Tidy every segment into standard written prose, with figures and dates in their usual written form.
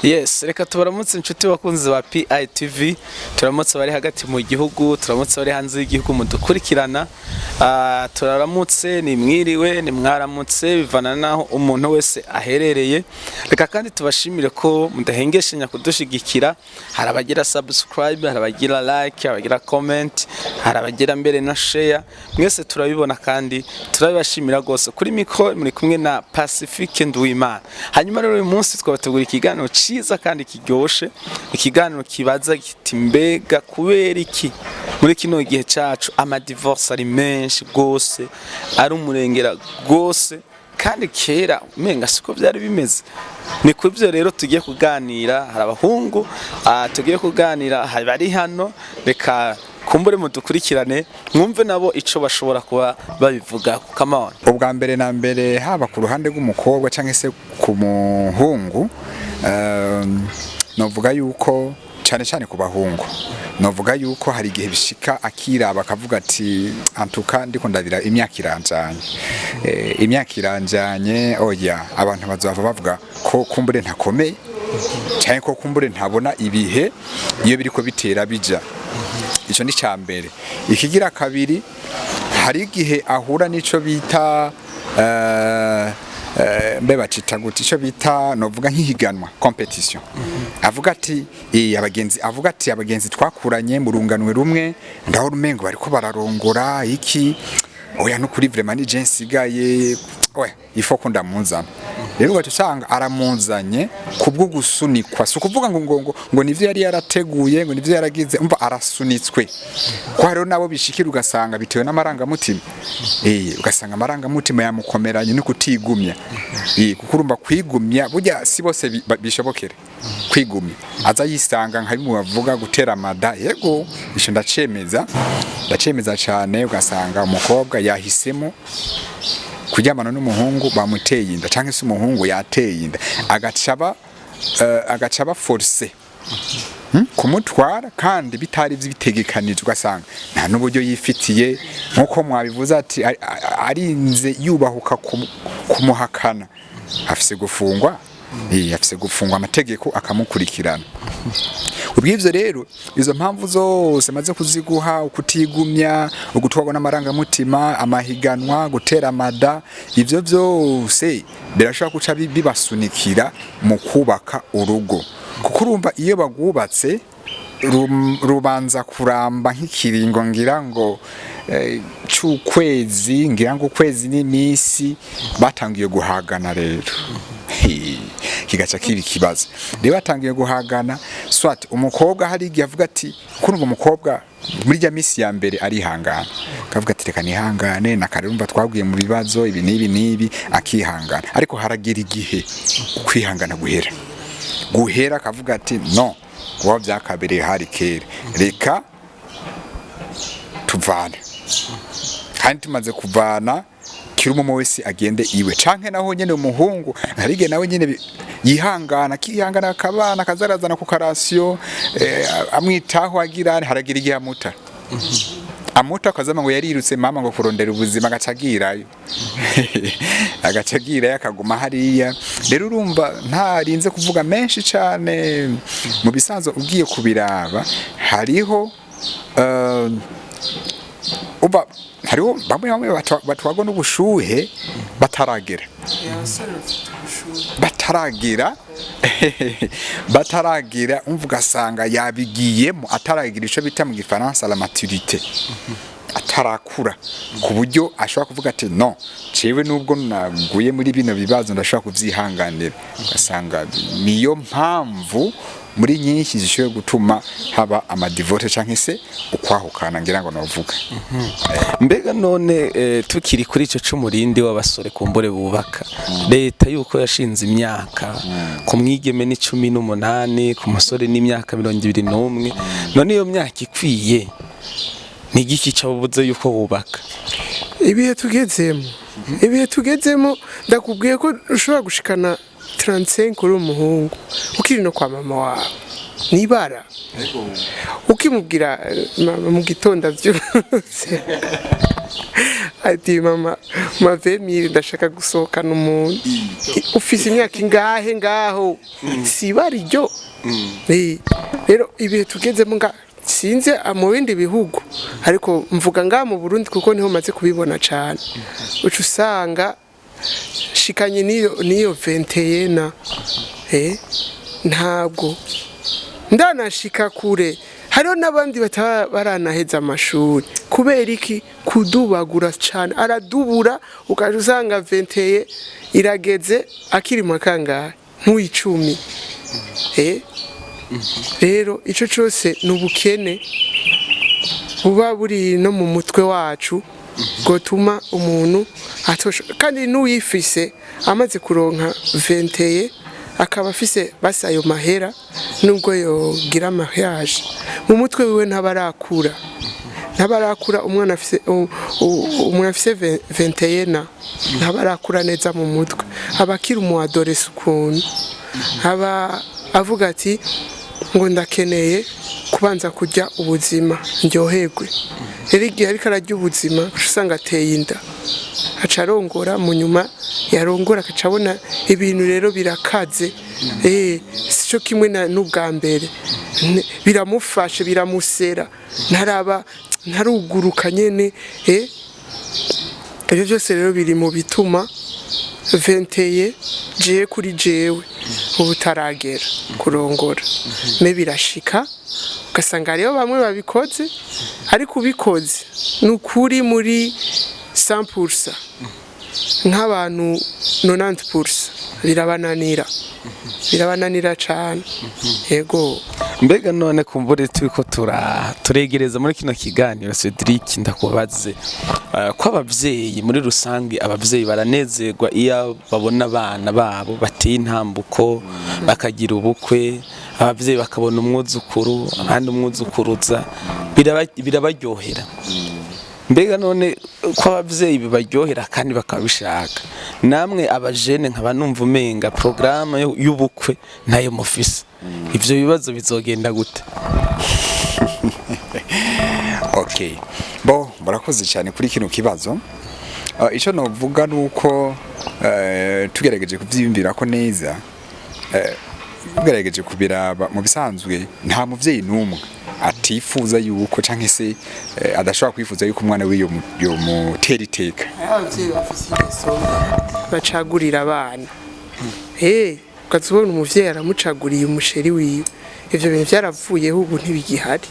Yes, reka tubaramutse inshuti bakunzi ba PITV, turamutse bari hagati mu gihugu, turamutse bari hanze y'igihugu mudukurikirana. Turaramutse, ni mwiriwe, ni mwaramutse, bivana naho umuntu wese aherereye. Reka kandi tubashimire ko mudahengeshanya kudushigikira. Hari abagira subscribe, hari abagira like, abagira comment, hari abagira mbere na share. Mwese turabibona kandi turabibashimira rwose. Kuri micro muri kumwe na Pacifique Nduwimana. Hanyuma rero uyu munsi twabategura ikiganiro ciza kandi kiryoshe, ikiganiro kibaza kiti: mbega kubera iki muri kino gihe cacu ama divorce ari menshi gose, ari umurengera gose, kandi kera umenga siko byari bimeze? Ni kubyo rero tugiye kuganira. Hari abahungu tugiye kuganira, hari bari hano. Reka kumbure mudukurikirane mwumve nabo ico bashobora kuba babivuga. Come on. Ubwa mbere na mbere, haba ku ruhande rw'umukobwa cyangwa se ku muhungu, novuga yuko cyane cyane ku bahungu, novuga yuko hari igihe bishika akiraba akavuga ati: "Antuka ndiko ndabira imyaka iranjanye, imyaka iranjanye, oya, abantu bazava bavuga ko kumbure ntakomeye, cyane ko kumbure ntabona ibihe iyo biriko bitera bija." Ico ni ca mbere. Ikigira kabiri, hari igihe ahura n'ico bita mbe bacita gute, ico bita novuga nk'ihiganwa, compétition. Avuga ati abagenzi, avuga ati: "Abagenzi twakuranye mu runganwe rumwe, ndahora umengo bariko bararongora iki, oya, nukuri vraiment ni je nsigaye, oya, ifo ko ndamuzana." Rero ugaca usanga aramuzanye kubwo gusunikwa. Si ukuvuga ngo nivyo yari yarateguye, ngo nivyo yaragize, umva arasunitswe. Ko hariho nabo bishikira ugasanga bitewe n'amarangamutima, ugasanga amarangamutima yamukomeranye no kutigumya, kuko urumva kwigumya burya si bose bishobokera kwigumya. Aza yisanga nka bimwe bavuga gutera amada. Yego, ico ndacemeza, ndacemeza cyane. Ugasanga umukobwa yahisemo kuryamana n'umuhungu bamuteye inda, canke se umuhungu yateye inda, agaca aba forcé kumutwara kandi bitari bitegekanijwe. Ugasanga nta n'uburyo yifitiye, nk'uko mwabivuze ati arinze yubahuka kumuhakana, afise gufungwa. Afise gufungwa, amategeko akamukurikirana. Ubw'ivyo rero, izo mpamvu zose maze kuziguha, ukutigumya, ugutwarwa n'amarangamutima, amahiganwa, gutera amada, ivyo vyose birashobora guca bibasunikira mu kubaka urugo. Kuko urumva iyo bagwubatse rubanza kuramba nk'ikiringo ngira ngo c'ukwezi, ngira ngo ukwezi n'iminsi, batangiye guhagana. Rero kigaca kiba ikibazo. Rero batangiye guhagana, soit umukobwa hari igihe avuga ati, kurumva umukobwa muri rya misi ya mbere arihangana, akavuga ati: "Reka nihangane na kare, urumva twaguye mu bibazo ibi n'ibi n'ibi," akihangana. Ariko haragera igihe kwihangana guhera, akavuga ati: "No kuba byakabereye hari kera, reka tuvane." Kandi tumaze kuvana, kiri umwe wese agende iwe. Canke naho nyene umuhungu harige nawe nyene yihangana, akihangana, akabana, akazarazana ku karasiyo, amwitaho, agira haragira igihe amuta, akazama ngo yarirutse mama ngo kurondera ubuzima, agaca agirayo, agaca agirayo, akaguma hariya. Rero urumva ntarinze kuvuga menshi cane. Mu bisanzwe ugiye kubiraba, hariho uba hariho bamwe bamwe batwagwa n'ubushuhe bataragera, Abasore bafite ubushuhe. Bataragira, umva ugasanga yabigiyemo ataragira ico bita mu gifaransa la maturité, atarakura ku buryo ashobora kuvuga ati: "No jewe nubwo naguye muri bino bibazo ndashobora kuvyihanganira." Ugasanga niyo mpamvu muri nyinshi zishoboye gutuma haba ama divorce canke se ukwahukana, ngira ngo novuga. Mbega none tukiri kuri ico c'umurindi w'abasore kumbure bubaka, leta yuko yashinze imyaka ku mwigeme ni 18, ku musore n'imyaka 21, none iyo myaka ikwiye, ni igiki cabubuze yuko bubaka? Ibihe tugezemo, ndakubwiye ko ushobora gushikana 35 uri umuhungu ukiri no kwa mama wawe, nibara ukimubwira mama mu gitondo avyutse. Ati: "Mama, ma 20 000, ndashaka gusohokana umuntu." Ufise imyaka ingahe ngaho? Si ryo. Rero ibihe tugezemo nga sinze mu bindi bihugu, ariko mvuga ngaha mu Burundi kuko niho maze kubibona cyane, uca usanga shikanye niyo 21, ntabwo ndanashika kure. Hariho n'abandi bataba baranaheza amashuri. Kubera iki? Kudubagura cyane, aradubura, ukaja usanga 21 irageze akiri mu kangahe, nk'uw'icumi. Rero ico cose ni ubukene buba buri no mu mutwe wacu bwotuma umuntu atosha. Kandi n'uwifise amaze kuronka 21, akaba afise basi ayo mahera, nubwo yogira mariage, mu mutwe wiwe ntabarakura, ntabarakura. Umwana afise umuntu afise 21 ntabarakura neza mu mutwe, aba akiri umu adolescent ukuntu, aba avuga ati ngo ndakeneye kubanza kurya ubuzima ndyoherwe. Rero igihe ariko ararya ubuzima, uca usanga ateye inda, aca arongora. Mu nyuma yarongora agaca abona ibintu rero birakaze, sico kimwe n'ubwa mbere. Biramufashe, biramusera, ntaraba, ntaruguruka nyene. Ibyo byose rero biri mu bituma 21 jewe kuri jewe ubu utaragera kurongora. Mais birashika ugasanga hariho bamwe babikoze, ariko ubikoze ni ukuri muri 100%, nk'abantu 90% birabananira, birabananira cyane, yego. Mbega none kumbure turiko turegereza muri kino kiganiro, Cedric, ndakubaze ko abavyeyi muri rusange, abavyeyi baranezerwa iyo babona abana babo bateye intambuko bakagira ubukwe, abavyeyi bakabona umwuzukuru abandi umwuzukuruza, birabaryohera. Mbega none ko abavyeyi bibaryohera kandi bakabishaka, namwe abajene nkaba numva umenga porogaramu y'ubukwe ntayo mufise, ivyo bibazo bizogenda gute? Okay, bo murakoze cyane kuri kino kibazo. Icyo novuga nuko tugerageje kuvyiyumvira ko neza, tugerageje kubiraba mu bisanzwe, nta muvyeyi n'umwe atifuza yuko canke se adashobora kwifuza yuko umwana wiwe yomutera iteka. Abavyeyi bafise ingeso mbi, bacagurira abana. Ukaza ubona umuvyeyi aramucaguriye umu chéri wiwe. Ivyo bintu vyaravuyeho, ubu ntibigihari,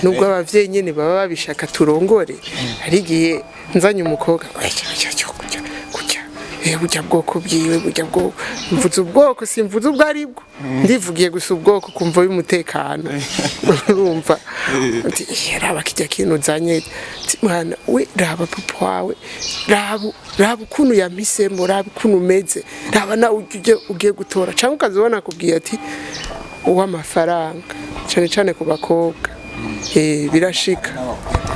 nubwo abavyeyi nyene baba babishaka turongore. Hari igihe nzanye umukobwa ngo "Icyo, icyo, icyo, kujya kujya burya bwoko bwiwe, burya bwoko." Mvuze ubwoko, simvuze ubwo aribwo, ndivugiye gusa ubwoko kumva y'umutekano. Urumva ati: "Raba kijya kintu uzanye." Ati: "Mwana we, raba papa wawe, raba, raba ukuntu yampisemo, raba ukuntu umeze, raba nawe ujye ugiye gutora." Cyangwa ukazibona akubwiye ati uw'amafaranga, cyane cyane ku bakobwa. Birashika.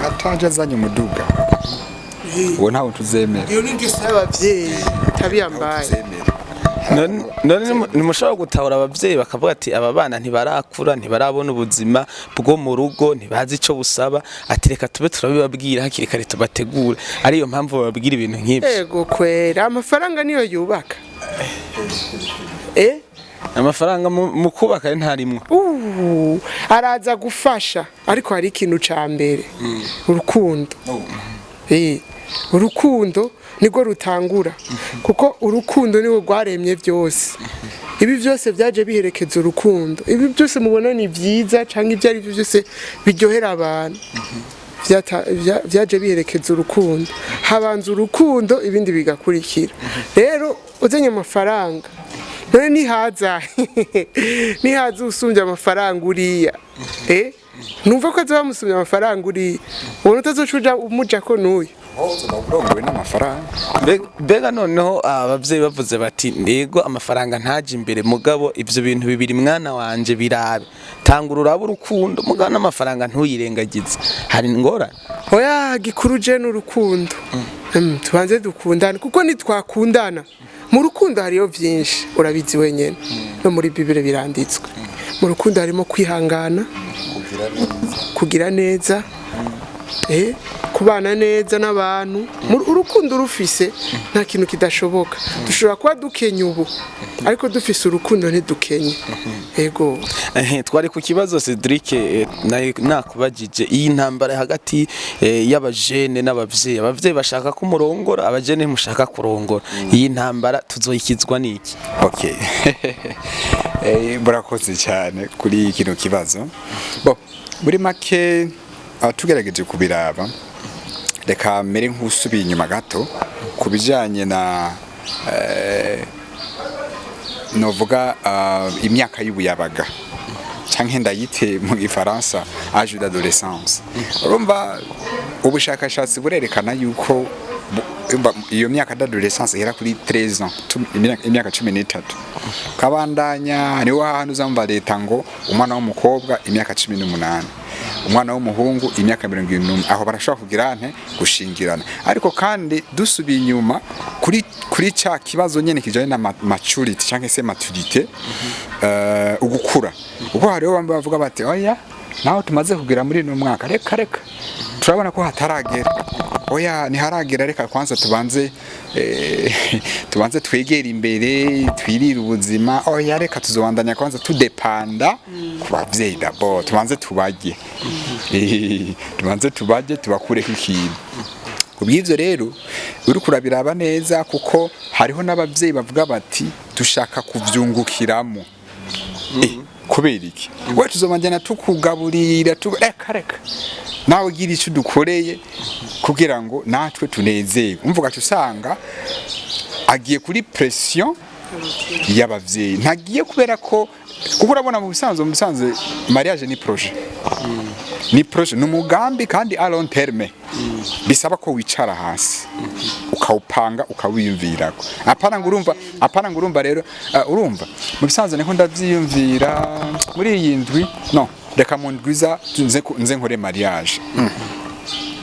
Ataje azanye umuduga, uwo ntawe tuzemera. Iyo ni ingeso y'abavyeyi itabiyambaye. Tuzemera. None ntimushobora gutahura abavyeyi bakavuga ati aba bana ntibarakura, ntibarabona ubuzima bwo mu rugo, ntibazi ico busaba, ati reka tube turabibabwira hakiri kare tubategure, ariyo mpamvu bababwira ibintu nk'ibyo? Ego kwera, amafaranga niyo yubaka. Amafaranga mu kubaka ntarimwo. Araza gufasha, ariko hari ikintu ca mbere: urukundo. Urukundo nirwo rutangura, kuko urukundo niwo rwaremye byose. Ibi byose byaje biherekeza urukundo. Ibi byose mubona ni byiza cyangwa ibyo ari byo byose biryohera abantu, vyaje biherekeza urukundo. Habanza urukundo, ibindi bigakurikira. Rero uzanye amafaranga, none nihaza usumbya amafaranga uriya, numva ko azoba amusumbya amafaranga uriya, ubona utazoca uja umuja ko n'uyu. Urongowe n'amafaranga. Mbega noneho abavyeyi bavuze bati ntego amafaranga ntaje imbere, mugabo ivyo bintu bibiri mwana wanje birabe, tanga ururabe urukundo, mugabo n'amafaranga ntuyirengagize, hari ingorane? Oya, gikuru je n'urukundo. Tubanze dukundane, kuko nitwakundana, mu rukundo hariyo byinshi, urabizi wenyene, no muri Bibire biranditswe. Mu rukundo harimo kwihangana, kugira neza, Kubana neza n'abantu. Urukundo rufise, nta kintu kidashoboka. Dushobora kuba dukenye ubu, ariko dufise urukundo ntidukenye. Ego. Ehe, twari ku kibazo, Cedric, nakubajije iyi ntambara hagati y'abajene n'abavyeyi. Abavyeyi bashaka ko murongora, abajene mushaka kurongora. Iyi ntambara tuzoyikizwa n'iki? Okay. Murakoze cyane kuri kino kibazo. Bo, muri make, tugerageje kubiraba, reka mere nk'usubiye inyuma gato ku bijyanye na novuga imyaka y'ubuyabaga, canke ndayite mu gifaransa âge d'adolescence. Urumva, ubushakashatsi burerekana yuko urumva, iyo myaka d'adolescence ihera kuri 13 ans, imyaka 13, kabandanya. Niho hantu uzamva leta ngo umwana w'umukobwa imyaka 18, umwana w'umuhungu imyaka 21, aho barashobora kugira nte gushingirana. Ariko kandi dusubiye inyuma kuri ca kibazo nyene kijanye na maturity canke se maturité, ugukura, kuko hariho bamwe bavuga bati: "Oya, naho tumaze kugera muri uno mwaka, reka reka, turabona ko hataragera, oya, ntiharagera, reka kwanza tubanze twegere imbere, twirire ubuzima, oya, reka tuzobandanya kwanza tudepanda ku bavyeyi d'abord, tubanze tubarye, tubakureko ikintu." Kubw'ivyo rero uri kurabiraba neza, kuko hariho n'abavyeyi bavuga bati: "Dushaka kuvyungukiramo." Kubera iki we tuzobandanya tukugaburira reka reka, nawe gira icyo dukoreye kugira ngo natwe tunezerwe. Umva, ugaca usanga agiye kuri pression y'abavyeyi, ntagiye kubera ko, kuko urabona, mu bisanzwe mariage ni projet, ni umugambi, kandi à long terme, bisaba ko wicara hasi ukawupanga, ukawiyumvirako. Apana ngo urumva, apana ngo urumva rero, urumva, mu bisanzwe niko ndavyiyumvira muri iyi ndwi, no reka mu ndwi iza nze nkore mariage.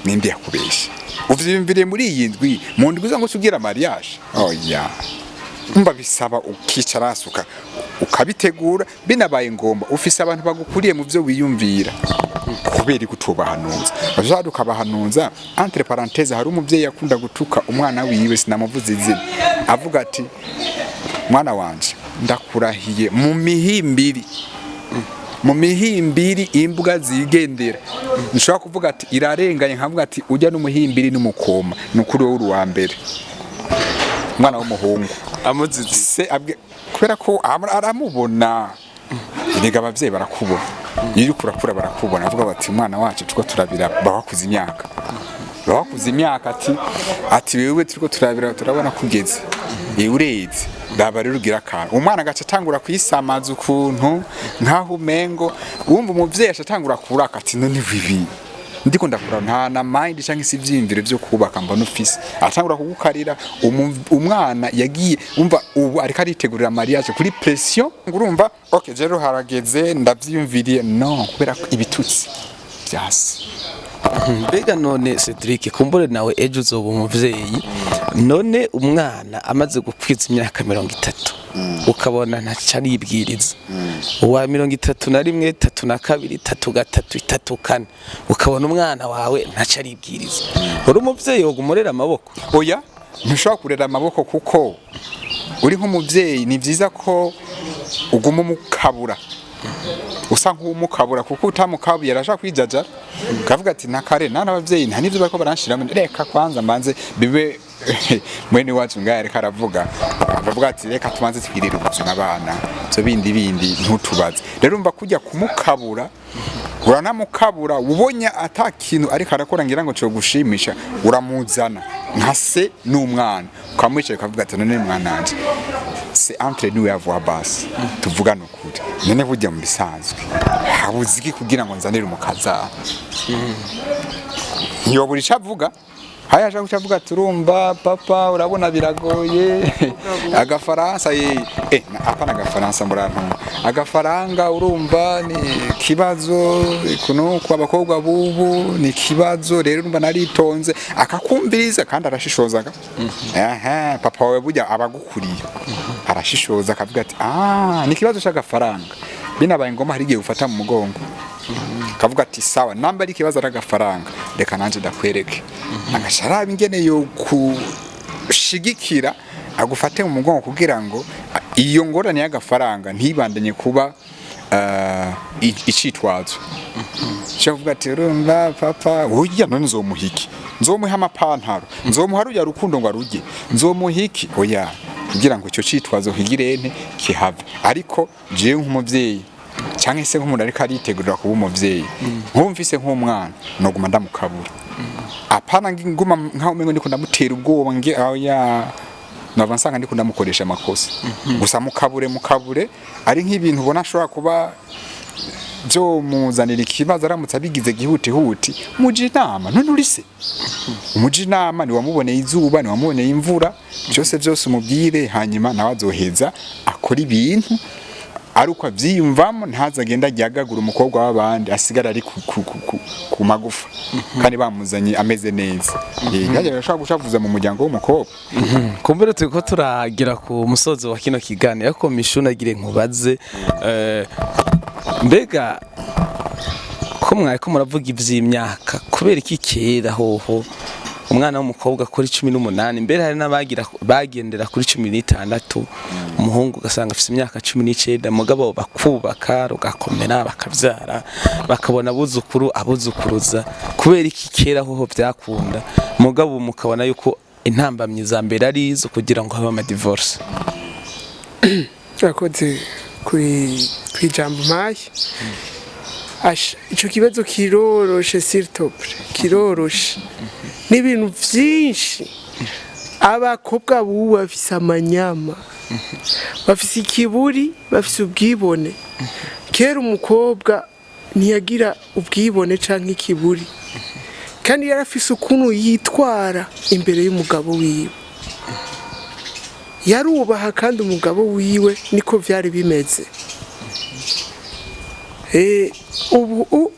Ninde yakubeshe? Uvyiyumviriye muri iyi ndwi, mu ndwi iza ngo ugira mariage? Oya. Umva, bisaba ukicara hasi ukabitegura. Binabaye ngombwa, ufise abantu bagukuriye mu byo wiyumvira, kubera ko utubahanuza, bashaka ukabahanuza. Entre parenthèses, hari umuvyeyi yakunda gutuka umwana wiwe, sinamuvuze izina, avuga ati: "Mwana wanje, ndakurahiye, mu mihimbiri, mu mihimbiri imbwa zigendera, nshobora kuvuga ati irarenganye, nkavuga ati ujya n'umuhimbiri n'umukoma, ni ukuri wowe uri uwa mbere." Umwana w'umuhungu. Amuzize? Se kubera ko aramubona. Erega abavyeyi barakubona iyo uriko urakura, barakubona, avuga bati: "Umwana wacu turiko turabira, bawakuze imyaka, ati wewe turiko turabira, turabona kugeze ureze, raba rero ugira akantu." Umwana agaca atangura kwisamaza ukuntu nkaho umengo wumva umuvyeyi aca atangura kuraka ati: "None bibi ndiko ndakura, nta na mind cyangwa se ivyiyumviro vyo kubaka mbona ufise." Atangura kugukarira. Umwana yagiye, umva, ubu ariko aritegurira mariage kuri pression, ngo urumva, okay, rero harageze, ndavyiyumviriye, no kubera ko ibitutsi vyase. Mbega none Cedric, kumbure nawe ejo uzoba umuvyeyi, none umwana amaze gukwiza imyaka 30 ukabona ntaco aribwiriza, uwa 31, 32, 33, 34, ukabona umwana wawe ntaco aribwiriza, uri umuvyeyi wogumurera amaboko? Oya, ntushobora kurera amaboko, kuko uri nk'umuvyeyi ni vyiza ko uguma umukabura, usa nk'umukabura, kuko utamukabuye arashaka kwijajara, ukavuga ati: "Nakare nta n'abavyeyi, nta n'ivyo bariko baranshiramo, reka kwanza mbanze bibe." Mwene wacu ngahe ariko aravuga, aravuga ati: "Reka tubanze twirire ubuzima, abana ivyo bindi bindi ntutubaze." Rero umva, kujya kumukabura, uranamukabura, ubonye ata kintu ariko arakora ngira ngo cyo gushimisha, uramuzana nka se n'umwana, ukamwicara, ukavuga ati: "None mwananje, c'est entre nous à voix basse, tuvugane ukuri, none burya mu bisanzwe habuze iki kugira ngo nzanire umukazana?" Ntiyobura icyo avuga. Haya, ashaka kuca avuga ati: "Urumva papa, urabona biragoye, agafaransa ye, apana agafaransa, murantunga, agafaranga, urumva ni kibazo kuno ku abakobwa bubu ni kibazo, rero urumva naritonze." Akakumviriza kandi arashishozaga. Aha papa wawe burya abagukuriye arashishoza, akavuga ati: "Ah, ni kibazo c'agafaranga." Binabaye ngombwa, hari igihe ufata mu mugongo. Kavuga ati: "Sawa, namba ari ikibazo ari agafaranga, reka nanje ndakwereke." Agaca araba ingene yo kushigikira, agufate mu mugongo kugira ngo iyo ngorane y'agafaranga ntibandanye kuba icitwazo. Shavuga ati: "Urumva papa, urya none nzomuha iki? Nzomuha amapantaro? Nzomuha rujya rukundo ngo arujye? Nzomuha iki?" Oya, kugira ngo icyo citwazo kigirente kihave. Ariko jewe nk'umuvyeyi, canke se nk'umuntu ariko aritegurira kuba umuvyeyi, nkumvise nk'umwana, noguma ndamukabura, apana nguma nkaho umengo ndiko ndamutera ubwoba, nge oya, nava nsanga ndiko ndamukoresha amakosa. Gusa mukabure, mukabure ari nk'ibintu ubona ashobora kuba byomuzanira ikibazo aramutse abigize gihutihuti. Muje inama. None uri se, umuje inama, ntiwamuboneye izuba, ntiwamuboneye imvura, byose byose umubwire, hanyuma nawe azoheza akora ibintu ari uko abyiyumvamo, ntaze agenda aryagagura umukobwa w'abandi, asigara ari ku magufa kandi bamuzanye ameze neza. Birashobora gushavuza mu muryango w'umukobwa. Kumbure turiko turagera ku musozo wa kino kiganiro, ariko Mishu, nagire nkubaze, mbega ko mwariko muravuga ivy'imyaka, kubera iki kera hoho umwana w'umukobwa kuri 18, mbere hari n'abagira bagendera kuri 16, umuhungu ugasanga afise imyaka 19, mugabo bakubaka rugakomera, bakavyara, bakabona abuzukuru, abuzukuruza? Kubera iki kera hoho vyakunda, mugabo mukabona yuko intambamyi za mbere ari izo kugira ngo habe amadivorce? Urakoze kuri kwijambo mpaye. Asha, ico kibazo kiroroshe, s'il te plaît, kiroroshe. N'ibintu vyinshi. Abakobwa bubu bafise amanyama, bafise ikiburi, bafise ubwibone. Kera umukobwa ntiyagira ubwibone canke ikiburi, kandi yarafise ukuntu yitwara imbere y'umugabo wiwe, yarubaha kandi umugabo wiwe, niko vyari bimeze. Ubu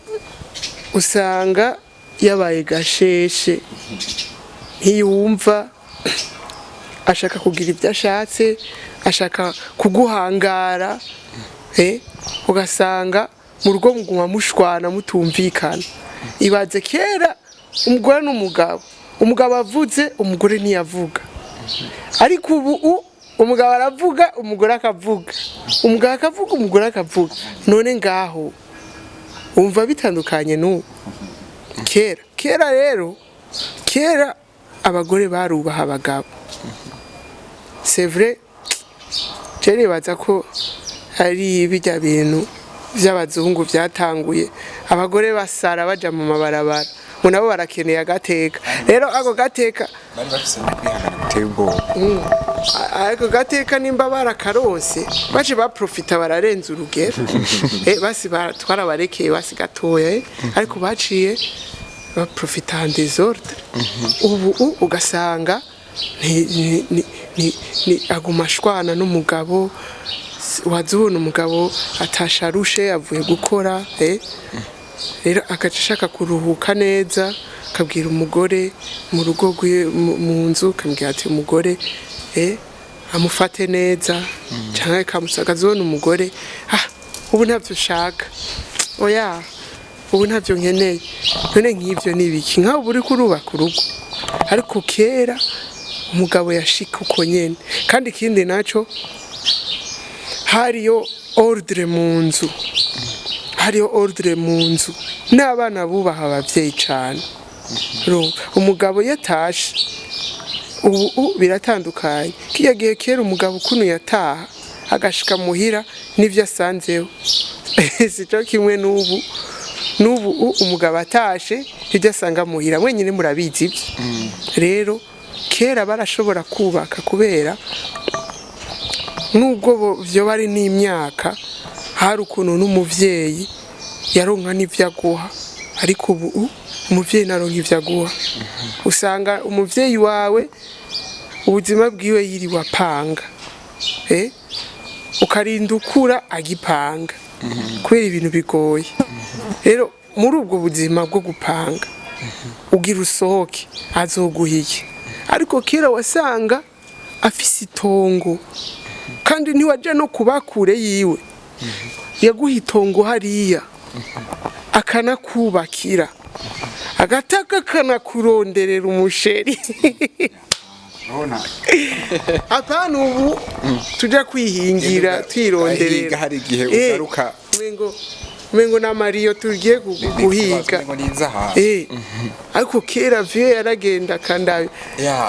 usanga yabaye gasheshe, ntiyumva, ashaka kugira ibyo ashatse, ashaka kuguhangara, ugasanga mu rugo muguma mushwana, mutumvikana. Ibaze kera umugore n'umugabo, umugabo avuze umugore ntiyavuga, ariko ubu umugabo aravuga, umugore akavuga, umugabo akavuga, umugore akavuga. None ngaho wumva bitandukanye n'ubu? Kera rero, kera abagore barubaha abagabo, c'est vrai. Je nibaza ko ari bijya bintu by'abazungu byatanguye, abagore basara baja mu mabarabara ngo nabo barakeneye agateka. Rero ako gateka Bari bafise no kwihangana guteye ubwoba. Ako gateka nimba barakaronse, bace baprofita, bararenza urugero. Basi twarabarekeye basi gatoya, ariko baciye baprofita en désordre. Ubu ugasanga aguma ashwana n'umugabo. Waza ubona umugabo atasharushe avuye gukora, rero agaca ashaka kuruhuka neza, akabwira umugore mu rugo mu nzu, akambwira ati umugore amufate neza, cyangwa akazibona umugore: "Ah, ubu ntabyo nshaka, oya, ubu ntabyo nkeneye." None nk'ibyo ni ibiki nkaho uba uriko urubaka urugo? Ariko kera umugabo yashika uko nyene. Kandi ikindi naco, hariyo ordre mu nzu, hariyo ordre mu nzu, n'abana bubaha abavyeyi cane. Urumva, umugabo yatashe, ubu biratandukanye. Kiya gihe kera umugabo ukuntu yataha agashika muhira n'ivyo asanzeho sico kimwe n'ubu. N'ubu umugabo atashe, ibyo asanga muhira mwenyine murabizi ibyo. Rero kera barashobora kubaka kubera nubwo vyoba ari n'imyaka, hari ukuntu n'umuvyeyi yaronka n'ivyo aguha. Ariko ubu umuvyeyi naronka ivyo aguha. Usanga umuvyeyi wawe ubuzima bwiwe yiriwe apanga, ukarinda ukura agipanga kubera ibintu bigoye. Rero muri ubwo buzima bwo gupanga, ugira usohoke, azoguha iki? Ariko kera wasanga afise itongo, kandi ntiwajya no kuba kure yiwe, yaguha itongo hariya. Akanakubakira agataka, akanakuronderera umuchéri. Urabona. Apana ubu tuja kwihingira twironderera. Ahiga hari igihe ugaruka. Umengo na mariyo tugiye guhiga. Umengo ni inzahabu. Ariko kera vieux yaragenda kandabi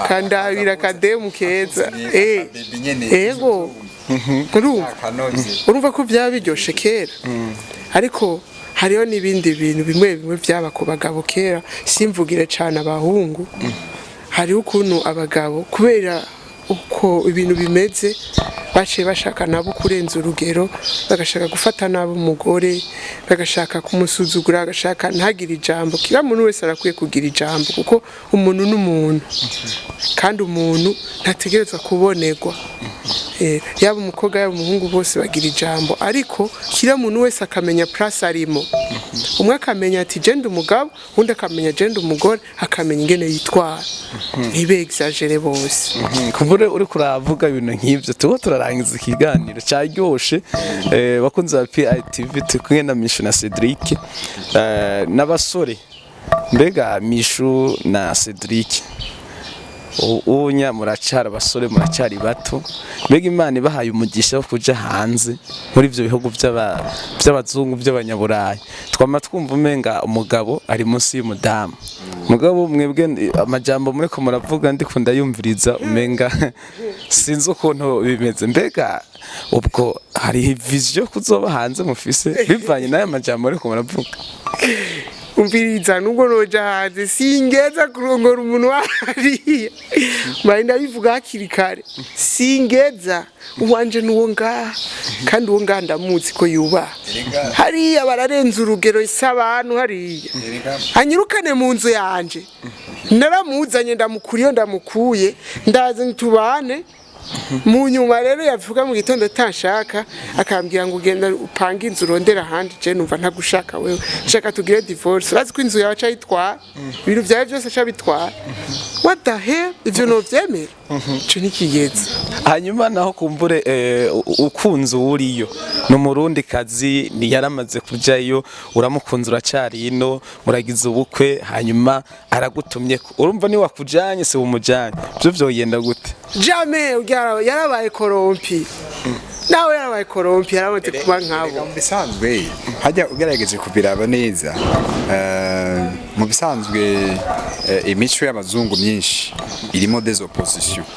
kandabira akademu keza. Akabebi nyene. Ego, urumva? Akanoze. Urumva ko byaba biryoshe kera, ariko hariho n'ibindi bintu bimwe bimwe byaba ku bagabo kera. Simvugire cyane abahungu, hariho ukuntu abagabo, kubera uko ibintu bimeze, baciye bashaka nabo kurenza urugero, bagashaka gufata nabi umugore, bagashaka kumusuzugura, bagashaka ntagire ijambo. Kila muntu wese arakwiye kugira ijambo, kuko umuntu n'umuntu, kandi umuntu ntategerezwa kubonerwa. Yaba umukobwa, yaba umuhungu, bose bagira ijambo, ariko kila muntu wese akamenya place arimo. Umwe akamenya ati je ndi umugabo, undi akamenya je ndi umugore, akamenya ingene yitwara, ntibe exagéré bose. Kumbure uri kuravuga ibintu nk'ibyo, tuba turarangiza ikiganiro cyaryoshe. Bakunzi ba PITV, turi kumwe na Mishu na Cedric, n'abasore. Mbega Mishu na Cedric, ubunya muracyari abasore, muracyari bato. Mbega Imana ibahaye umugisha wo kuja hanze muri ibyo bihugu by'abazungu, by'abanyaburayi, twama twumva umenga umugabo ari munsi y'umudamu. Mugabo mwebwe amajambo muriko muravuga ndiko ndayumviriza, umenga sinzi ukuntu bimeze. Mbega ubwo hari vision kuzoba hanze mufise, bivanye n'aya majambo ariko muravuga? Umviriza, nubwo noja hanze, singeza kurongora umuntu wahariya. Mbaye ndabivuga hakiri kare, singeza. Uwanje nuwo ngaha, kandi uwo ngaha ndamuzi ko yubaha. Hariya bararenza urugero, si abantu hariya. Anyirukane mu nzu yanje. Naramuzanye, ndamukura iyo ndamukuye, ndaza ntubane. Mu nyuma rero yavuga mu gitondo atanshaka, akambwira ngo ugenda upange inzu, urondera ahandi, je numva ntagushaka wewe, nshaka tugire divorce. Urazi ko inzu yawe aca ayitwara, ibintu byawe byose aca abitwara. What the hell? Ivyo novyemera? Ico ntikigeze. Hanyuma naho kumbure ukunze uwuriyo, ni umurundi kazi, ni yaramaze kujayo, uramukunze, uracari ino, muragize ubukwe, hanyuma aragutumye ko urumva ni wakujanye si umujanye, byo vyogenda gute? Jamais. Yarabaye corrompu nawe, yarabaye corrompu, yaramaze kuba nkabo. Mu bisanzwe hajya ugerageje kubiraba neza, mu bisanzwe imico y'abazungu myinshi irimo des oppositions.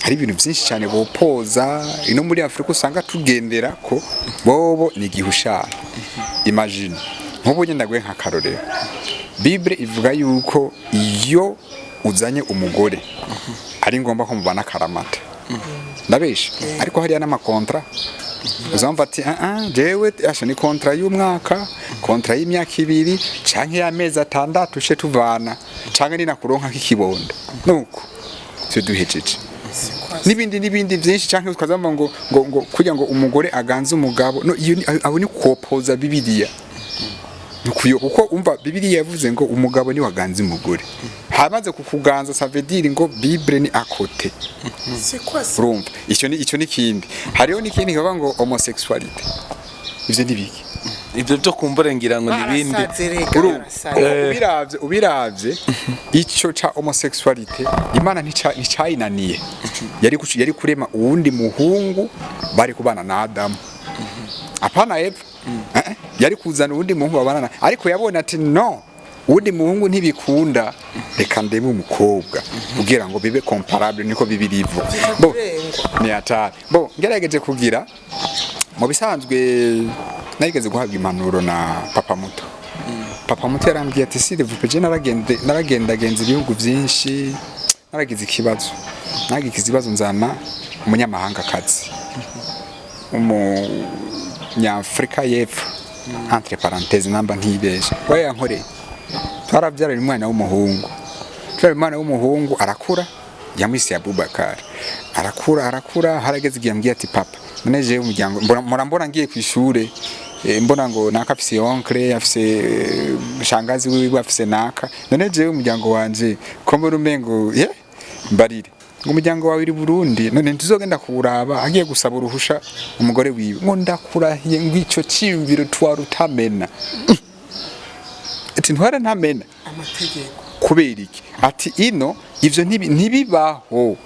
Hari ibintu byinshi cyane bopoza ino muri Afurika usanga tugendera ko bobo ni igihushana. Imagine nk'ubu nyine ndaguhe nk'akarorero: Bible ivuga yuko iyo uzanye umugore ari ngombwa ko mubana akaramata. Ndabesha? Ariko hariya n'amacontrats uzamva ati ah ah, jewe asha ni contrat y'umwaka, contrat y'imyaka 2 canke y'amezi 6, she tuvana canke ni nakuronka k'ikibondo, nuko cyo duhejeje, n'ibindi n'ibindi byinshi, canke ukazamba ngo kugira ngo umugore aganze umugabo. No iyo abo ni kopoza Bibiliya. Nukuyo kuko umva Bibiliya yavuze ngo umugabo ni waganze umugore, hamaze kukuganza ça veut dire ngo Bible ni à côté. C'est quoi ça? Urumva, icyo ni kindi. Hariho n'ikindi kivuga ngo homosexualité. Ivyo ni biki? Ibyo byo kumbure ngira ngo nibindi. Barasaze rega. Urumva, barasaze. Ubiravye ico ca homosexualité, Imana nticayinaniye. Yari kurema uwundi muhungu bari kubana na Adamu, apana Eva. Yari kuzana uwundi muhungu babana na, ariko yabonye ati no, uwundi muhungu ntibikunda, reka ndebe umukobwa kugira ngo bibe comparable. Niko bibiri ivuga bo. Kurengwa. Ni hatari. Bo ngerageje kugira, mu bisanzwe narigeze guhabwa impanuro na papa muto. Papa muto yarambwiye ati s'il vous plaît, je naragendagenza ibihugu byinshi, naragize ikibazo, naragize ikibazo, nzana umunyamahangakazi, umunyafurika y'epfo, entre parenthèses, namba ntibeshe, we yankoreye, twarabyaranye umwana w'umuhungu. Tubyaranye umwana w'umuhungu, arakura, yamwise Abubakar. Arakura, arakura, harageze igihe ambwiye ati papa, none jewe umuryango mbona ngiye ku ishure, mbona ngo naka afise oncle, afise shangazi wiwe, afise naka, none jewe umuryango wanje ko mbona umengo ye mbarire ngo umuryango wawe uri Burundi, none ntuzogenda kuwuraba? Agiye gusaba uruhusha umugore wiwe, ngo ndakurahiye ngo ico ciyumviro twarutamena. Ati ntwara ntamena. Amategeko. Kubera iki? Ati ino ivyo ntibibaho.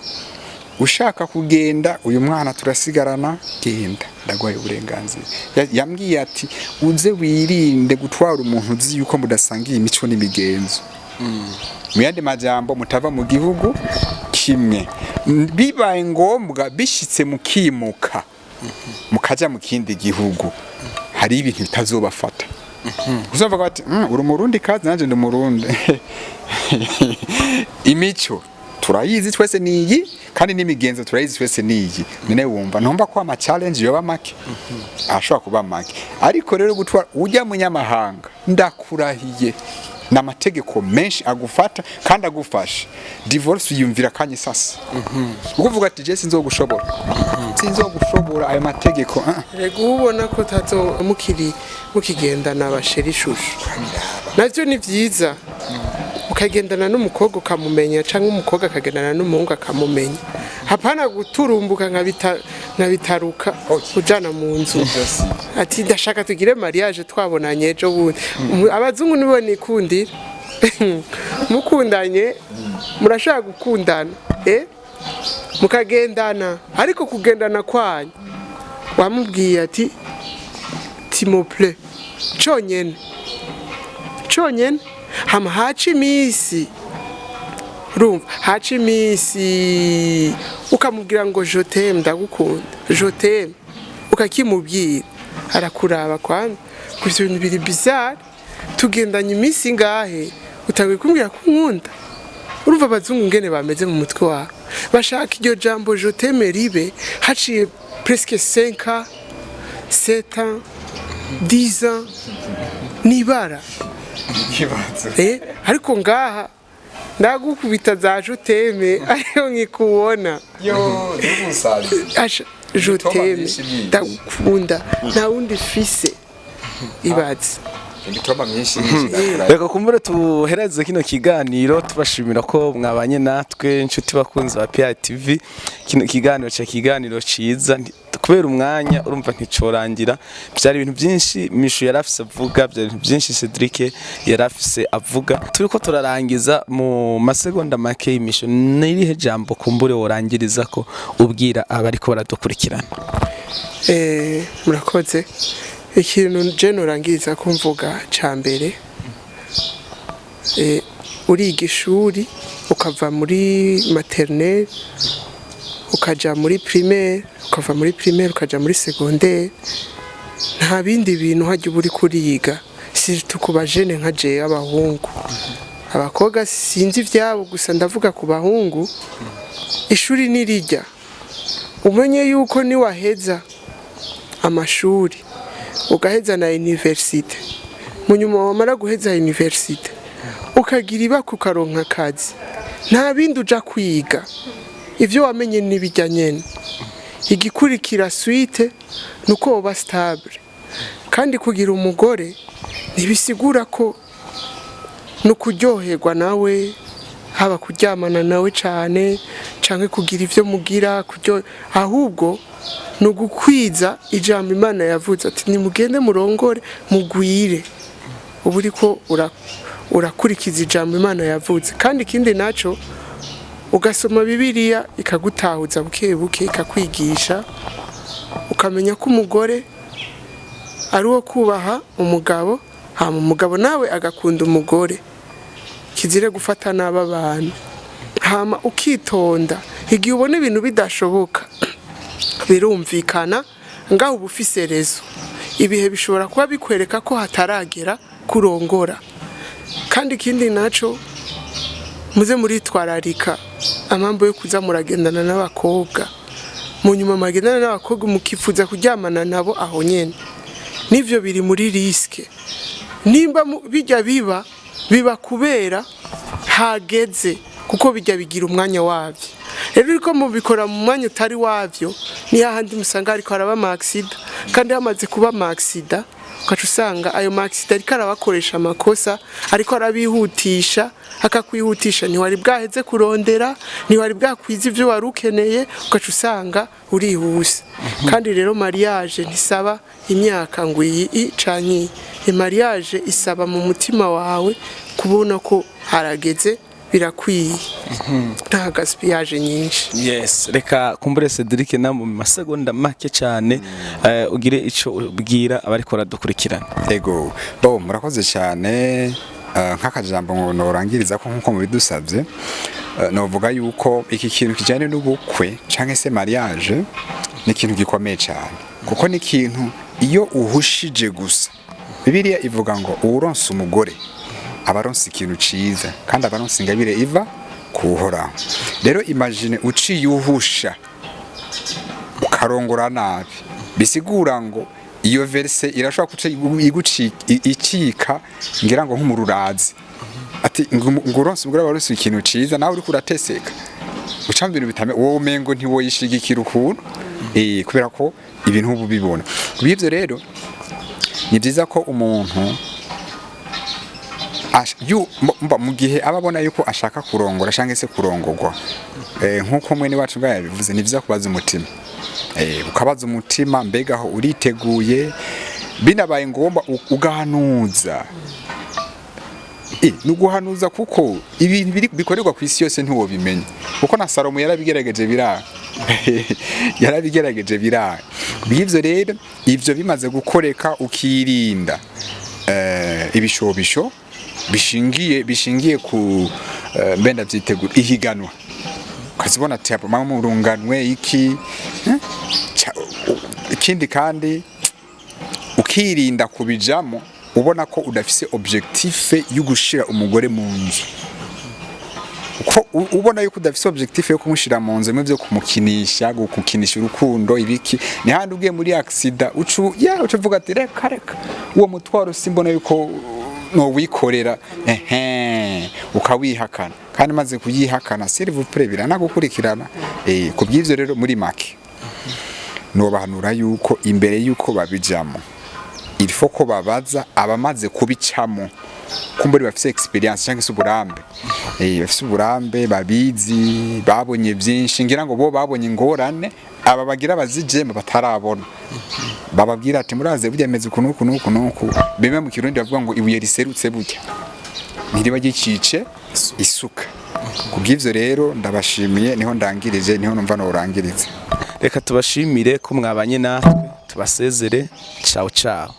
Ushaka kugenda, uyu mwana turasigarana, genda, ndaguhaye uburenganzira. Yambwiye ati uze wirinde gutwara umuntu uzi yuko mudasangiye imico n'imigenzo, mu yandi majambo mutava mu gihugu kimwe. Bibaye ngombwa bishitse mukimuka mukaja mu kindi gihugu, hari ibintu bitazobafata. Uzavuga bati uri umurundi kazi, nanje ndi umurundi, imico turayizi twese niyi, kandi n'imigenzo turayizi twese niyi." None wumva ntumva ko ama challenge yoba make? Ashobora kuba make. Ariko rero gutwara ujya munyamahanga, ndakurahiye, n'amategeko menshi agufata, kandi agufasha divorce yumvira kanye sasa ukuvuga ati je sinzogushobora, sinzogushobora ayo mategeko, ah. Rega ubona ko tazo mukiri mukigendana ba chéri chouchou, navyo ni vyiza, ukagendana n'umukobwa ukamumenya, cyangwa umukobwa akagendana n'umuhungu akamumenya. Hapana guturumbuka nka bitaruka ujana mu nzu ati ndashaka tugire mariage twabonanye ejo bundi. Abazungu nibo nikundira. Mukundanye, murashaka gukundana, mukagendana, ariko kugendana kwanyu wamubwiye ati tu me plais, conyene conyene. Hama haca iminsi, urumva, haca iminsi ukamubwira ngo je t'aime, ndagukunda, je t'aime, ukakimubwira, arakuraba kwanza gusa ibintu biri bizarre. Tugendanye iminsi ingahe, utangiye kumbwira ko unkunda? Urumva abazungu ngene bameze mu mutwe wabo, bashaka iryo jambo je t'aime ribe haciye presque 5 ans, 7 ans, 10 ans, nibara. Ikibazo. Ariko ngaha ndagukubita za je t'aime ariyo nkikubona. Yo ndigusaza. Asha, je t'aime, myinshi myinshi. Ndagukunda, nta wundi fise, ibaze. Imitoma myinshi myinshi, ndakurahiye. Reka kumbure tuhereze kino kiganiro tubashimira ko mwabanye natwe, inshuti bakunzi ba PITV. Kino kiganiro cya kiganiro ciza, kubera umwanya urumva nticorangira. Byari ibintu byinshi Mishu yarafise avuga, byari ibintu byinshi Cedric yarafise avuga. Turiko turarangiza mu masegonda make. Imishu, nirihe jambo kumbure worangiriza ko ubwira abariko baradukurikirana? Murakoze. Ikintu je norangiriza ko mvuga ca mbere, uriga ishuri, ukava muri maternelle ukaja muri primaire, ukava muri primaire ukaja muri secondaire, nta bindi bintu hajya uba uriko uriga, surtout ku bajene nka jewe abahungu. Abakobwa sinzi ivyabo, gusa ndavuga ku bahungu. Ishuri nirijya, umenye yuko niwaheza amashuri, ugaheza na université, mu nyuma wamara guheza université ukagira ibaka, ukaronka akazi, nta bindi uja kwiga, ivyo wamenye n'ibijya nyene. Igikurikira suite ni uko woba stable. Kandi kugira umugore ntibisigura ko ni ukuryoherwa nawe, haba kuryamana nawe cane canke kugira ivyo mugira ahubwo ni ugukwiza ijambo Imana yavuze ati nimugende murongore mugwire. Uba uriko urakurikiza ijambo Imana yavuze. Kandi ikindi naco, ugasoma Bibiliya, ikagutahuza buke buke, ikakwigisha, ukamenya ko umugore ari uwo kubaha umugabo, hama umugabo nawe agakunda umugore, kizire gufata nabi abantu. Hama ukitonda igihe ubona ibintu bidashoboka. Birumvikana ngaho uba ufise raison, ibihe bishobora kuba bikwereka ko hataragera kurongora. Kandi ikindi naco, muze muritwararika amambo yo kuza muragendana n'abakobwa, mu nyuma mugendana n'abakobwa mukifuza kuryamana nabo aho nyene, nivyo biri muri risque. Nimba bijya biba, biba kubera hageze, kuko bijya bigira umwanya wabyo. Rero uriko mubikora mu mwanya utari wavyo, ni hahandi musanga ariko haraba ama accident. Kandi hamaze kuba ama accident, ugaca usanga ayo ma accident ariko arabakoresha amakosa, ariko arabihutisha, akakwihutisha ntiwari bwaheze kurondera, ntiwari bwakwiza ivyo wari ukeneye, ugaca usanga urihuse. Kandi rero mariage ntisaba imyaka ngo iyi i canke iyi. Mariage isaba mu mutima wawe kubona ko harageze, birakwiye, nta gaspillage nyinshi. Yes, reka kumbure Cedric na mu masegonda make cyane ugire ico ubwira abariko baradukurikirana. Ego, bo murakoze cyane. Nk'akajambo ngo norangiriza ko nkuko mubidusabye, novuga yuko iki kintu kijyanye n'ubukwe canke se mariage ni ikintu gikomeye cyane, kuko ni ikintu iyo uhushije gusa. Bibiliya ivuga ngo uwuronse umugore aba aronse ikintu ciza, kandi aba aronse ingabire iva kuhoraho. Rero imagine uciye uhusha ukarongora nabi, bisigura ngo iyo verset irashobora kuca icika ngira ngo nk'umururazi, ati ngo uronse umugore waronse ikintu ciza, nawe uriko urateseka, uca mu bintu bitame, wowe umengo ntiwoyishigikira ukuntu, kubera ko ibintu ubu bibona. Kubw'ivyo rero ni byiza ko umuntu mu gihe aba abona yuko ashaka kurongora cyangwa se kurongorwa, nk'uko mwene wacu ngaho yabivuze, ni byiza kubaza umutima, ukabaza umutima mbega aho uriteguye, binabaye ngombwa ugahanuza. Ni uguhanuza, kuko ibintu bikorerwa ku isi yose ntiwobimenya, kuko na Salomo yarabigerageje biranga, yarabigerageje biranga. Bw'ivyo rero, ivyo bimaze gukoreka, ukirinda ibishobisho bishingiye ku mbe ndavyitegura, ihiganwa, ukazibona ati "Apa, mama murunganwe iki, eh? Ikindi kandi ukirinda kubijamo ubona ko udafise objectif yo gushira umugore mu nzu, ko ubona yuko udafise objectif yo kumushira mu nzu, byo kumukinisha, gukinisha urukundo ibiki, ni handi ugiye muri accident, ucu ya ucu uvuga ati reka reka, uwo mutwaro simbona yuko no wikorera, ehe, ukawihakana. Kandi maze kuyihakana, s'il vous plaît, biranagukurikirana. Kubw'ivyo rero, muri make nobahanura yuko imbere yuko babijamo, il faut ko babaza abamaze kubicamo, kumburi bafise expérience cyangwa se uburambe, bafise uburambe, babizi, babonye byinshi, ngira ngo bo babonye ingorane aba bagira bazijemba batarabona, bababwira ati muraze burya meze uku nuku nuku nuku. Bimwe mu Kirundi bavuga ngo ibuye riserutse burya ntiriba gicice isuka. Kubw'ivyo rero ndabashimiye, niho ndangirije, niho numva norangiriza. Reka tubashimire ko mwabanye natwe, tubasezere. Ciao ciao.